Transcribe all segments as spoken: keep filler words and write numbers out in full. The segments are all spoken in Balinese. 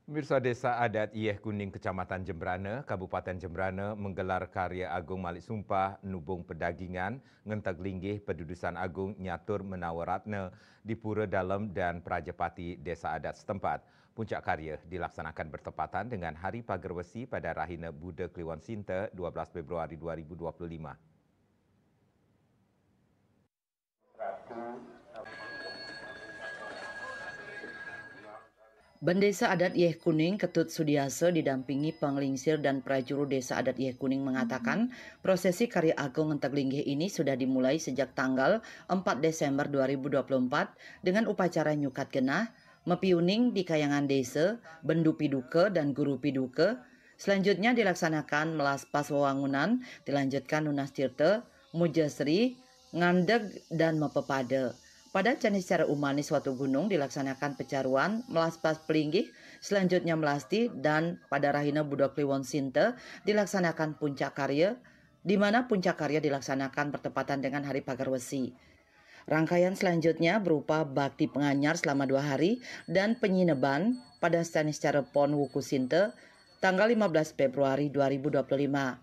Pemirsa, Desa Adat Yeh Kuning, Kecamatan Jembrana, Kabupaten Jembrana menggelar karya agung malik sumpah nubung pedagingan ngenteg linggih pedudusan agung nyatur menawa ratna di Pura Dalem dan Prajapati Desa Adat setempat. Puncak karya dilaksanakan bertepatan dengan Hari Pagerwesi pada Rahina Buda Kliwon Sinta, dua belas Februari dua ribu dua puluh lima. Bendesa Adat Yeh Kuning, Ketut Sudiasa, didampingi penglingsir dan prajuru Desa Adat Yeh Kuning mengatakan, prosesi karya agung ngenteg linggih ini sudah dimulai sejak tanggal empat Desember dua ribu dua puluh empat dengan upacara nyukat genah, mepiuning di kayangan desa, bendu piduka dan guru piduka. Selanjutnya dilaksanakan melaspas wewangunan, dilanjutkan nunas tirta, muja sri, ngandeg dan mapepada. Pada canis cara umanis Watu Gunung dilaksanakan pecaruan, melaspas pelinggih, selanjutnya melasti, dan pada rahina Buda Kliwon Sinta dilaksanakan puncak karya, di mana puncak karya dilaksanakan bertepatan dengan Hari Pagerwesi. Rangkaian selanjutnya berupa bakti penganyar selama dua hari dan penyineban pada canis cara Pon Wuku Sinta tanggal lima belas Februari dua ribu dua puluh lima.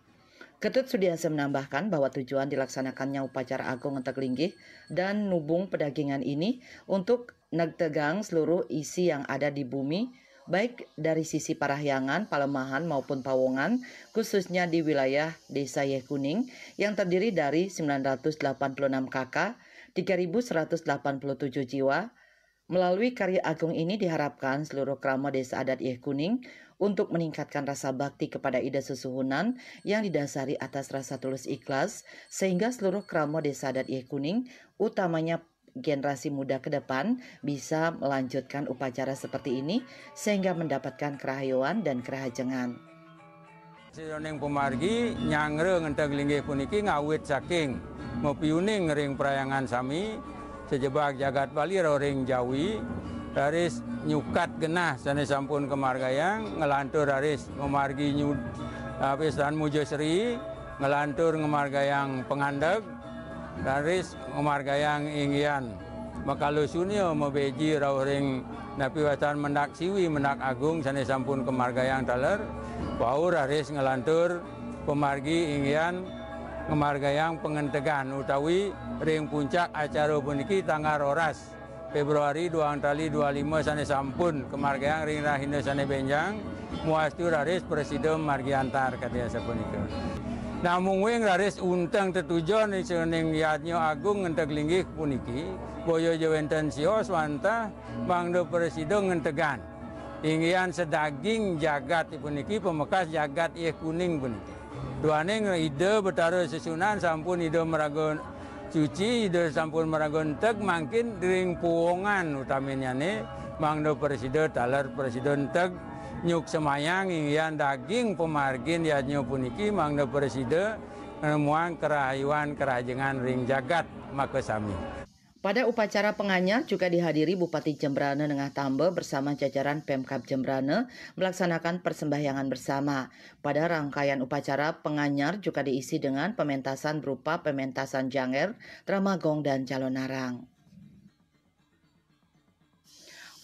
Ketut Sudiasa menambahkan bahwa tujuan dilaksanakannya upacara agung ngenteg linggih dan nubung pedagingan ini untuk negtegang seluruh isi yang ada di bumi, baik dari sisi parahyangan, palemahan maupun pawongan, khususnya di wilayah Desa Yeh Kuning yang terdiri dari sembilan ratus delapan puluh enam K K, tiga ribu seratus delapan puluh tujuh jiwa. Melalui karya agung ini diharapkan seluruh krama Desa Adat Yeh Kuning untuk meningkatkan rasa bakti kepada Ida Sesuhunan yang didasari atas rasa tulus ikhlas, sehingga seluruh krama Desa Adat Yeh Kuning, utamanya generasi muda ke depan, bisa melanjutkan upacara seperti ini sehingga mendapatkan kerahayuan dan kerahajengan. Sironing pamargi nyanggra ngenteg linggih puniki ngawit saking mapiuning ring prayangan sami, sajebag jagat Bali rauh ring Jawi, raris nyukat genah sane sampun kamargayang, nglantur raris mamargi nyud-, apisan muja sri, nglantur ngamargayang pangandeg, raris ngamargayang inggihan makala sunya mabeji rauh ring napi wastan mendak siwi mendak agung sane sampun kamargayang taler, wau raris nglantur pamargi inggihan ngamargayang pangentegan utawi ring puncak acara puniki tanggal roras Februari duang tali dua lima sane sampun kamargayang ring rahina sane benjang, muastu raris prasida margi antar kadi asapunika. Namung wing raris unteng tetujon ring saning yadnya agung ngenteg linggih puniki, boya ja wenten sios wantah mangda prasida ngentegan. Inggihan sadaging jagat puniki, pamekas jagat Yeh Kuning puniki. Duaning Ida Betara Sesuhunan sampun Ida maraga suci, Ida sampun maraga enteg, mangkin ring puwongan utaminyane mangda prasida taler prasida enteg nyuksemayang inggihan daging pamargin yadnya puniki mangda prasida nemuang karahayuan karahajengan ring jagat makasami. Pada upacara penganyar juga dihadiri Bupati Jembrana Nengah Tamba bersama jajaran Pemkab Jembrana melaksanakan persembahyangan bersama. Pada rangkaian upacara, penganyar juga diisi dengan pementasan berupa pementasan janger, drama gong, dan calonarang.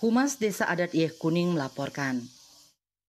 Humas Desa Adat Yeh Kuning melaporkan.